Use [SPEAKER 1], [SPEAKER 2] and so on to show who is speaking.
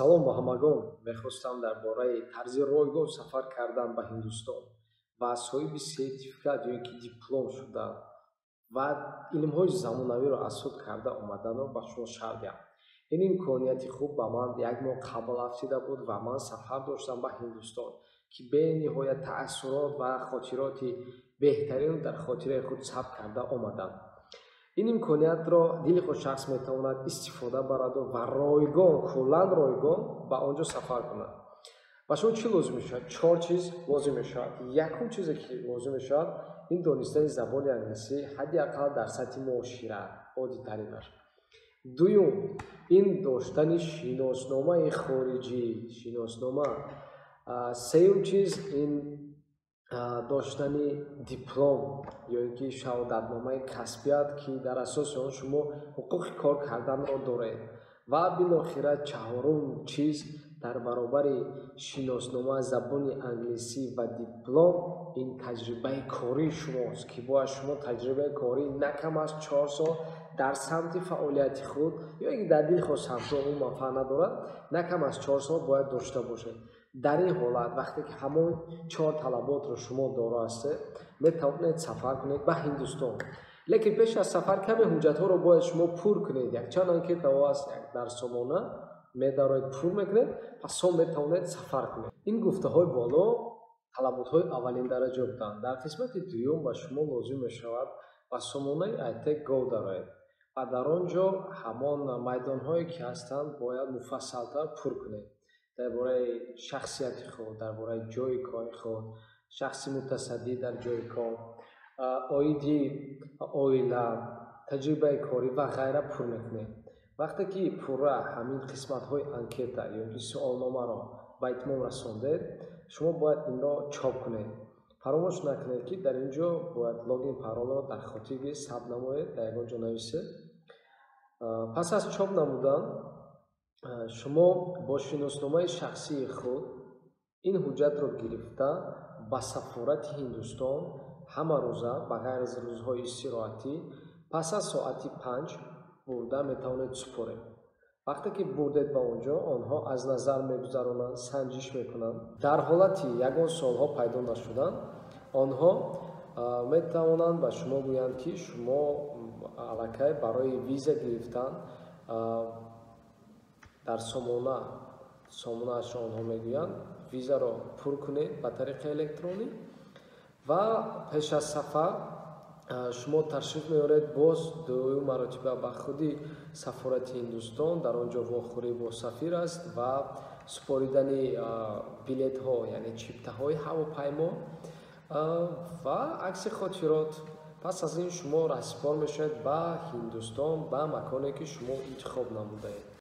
[SPEAKER 1] Салом ба ҳамагон. Мехостам дар бораи тарзи ройгон сафар кардан ба Ҳиндустон ва соҳиби сертификат ё ин ки диплом шудан ва илмҳои замонавиро аз худ карда омаданро ба шумо шарҳ диҳам. Ин имконияти хуб ба ман як моҳ қабл афтида буд ва ман сафар доштам ба Ҳиндустон, ки бениҳоят таассурот ва хотироти беҳтаринро дар хотираи худ сабт карда омадам. Ин имкониятро дили худ шахс метавонад истифода бараду ва ройгон, куллан ройгон ба он ҷо сафар кунад. Ба шумо чӣ лозим мешавад? Чор чиз лозим мешавад. Якум чизе, ки лозим мешавад, ин донистани забони англисӣ ҳадди ақал дар сатҳи муошират, оддитаринаш. Дуюм, ин доштани шиносномаи хориҷӣ, шиноснома. Сеюм чиз, ин доштани диплом ё ин ки шаҳодатномаи касбият, ки дар асоси он шумо ҳуқуқи кор карданро доред. Ва билохира чаҳорум чиз, дар баробари шиноснома, забони англисӣ ва диплом, ин таҷрибаи кории шумост, ки бояд шумо таҷрибаи корӣ на кам аз 4 сол дар самти фаъолияти худ ё ин ки дар дилхоҳ самтҳо, он манфаат надорад, на кам аз 4 сол бояд дошта бошед. Дар ин ҳолат, вақте ки ҳамон чор талаботро шумо доро ҳастед, метавонед сафар кунед ба Ҳиндустон. Лекин пеш аз сафар каме ҳуҷҷатҳоро бояд шумо пур кунед. Якчанд анкетаҳо аст дар сомона, медароед, пур мекунед, пас он метавонед сафар кунед. Ин гуфтаҳои боло талаботҳои аввалиндараҷа буданд. Дар қисмати дуюм ба шумо лозим мешавад ба сомонаи ITEC Gov дароед ва дар он ҷо ҳамон майдонҳое, ки ҳастанд, бояд муфассалтар пур кунед: дар бораи шахсияти худ, дар бораи ҷойи кори худ, шахси мутасаддӣ дар ҷойи кор, оиди оила, таҷрибаи корӣ ва ғайра пур мекунед. Вақте ки пурра ҳамин қисматҳои анкета ё ки суолномаро ба итмом расондед, шумо бояд инро чоп кунед. Фаромӯш накунед, ки дар ин ҷо бояд логин, паролро дар хотир гиред, сабт намоед, дар ягон ҷо нависед. Пас аз чоп намудан шумо бо шиносномаи шахсии худ ин ҳуҷҷатро гирифта, ба сафорати Ҳиндустон ҳама рӯза, ба ғайр аз рӯзҳои истироҳатӣ, пас аз соати 5 бурда метавонед супоред. Вақте ки бурдед ба он ҷо, онҳо аз назар мегузаронанд, санҷиш мекунанд. Дар ҳолати ягон суолҳо пайдо нашудан, онҳо метавонанд ба шумо гӯянд, ки шумо аллакай барои виза гирифтан дар сомона, сомонаашро онҳо мегӯянд, визаро пур кунед ба тариқи электронӣ. Ва пеш аз сафар шумо ташриф меоред боз дуюм маротиба ба худи сафорати Ҳиндустон. Дар он ҷо вохӯрӣ бо сафир аст ва супоридани билетҳо, яъне чиптаҳои ҳавопаймо ва акси хотирот. Пас аз ин шумо раҳсипор мешавед ба Ҳиндустон, ба маконе, ки шумо интихоб намудаед.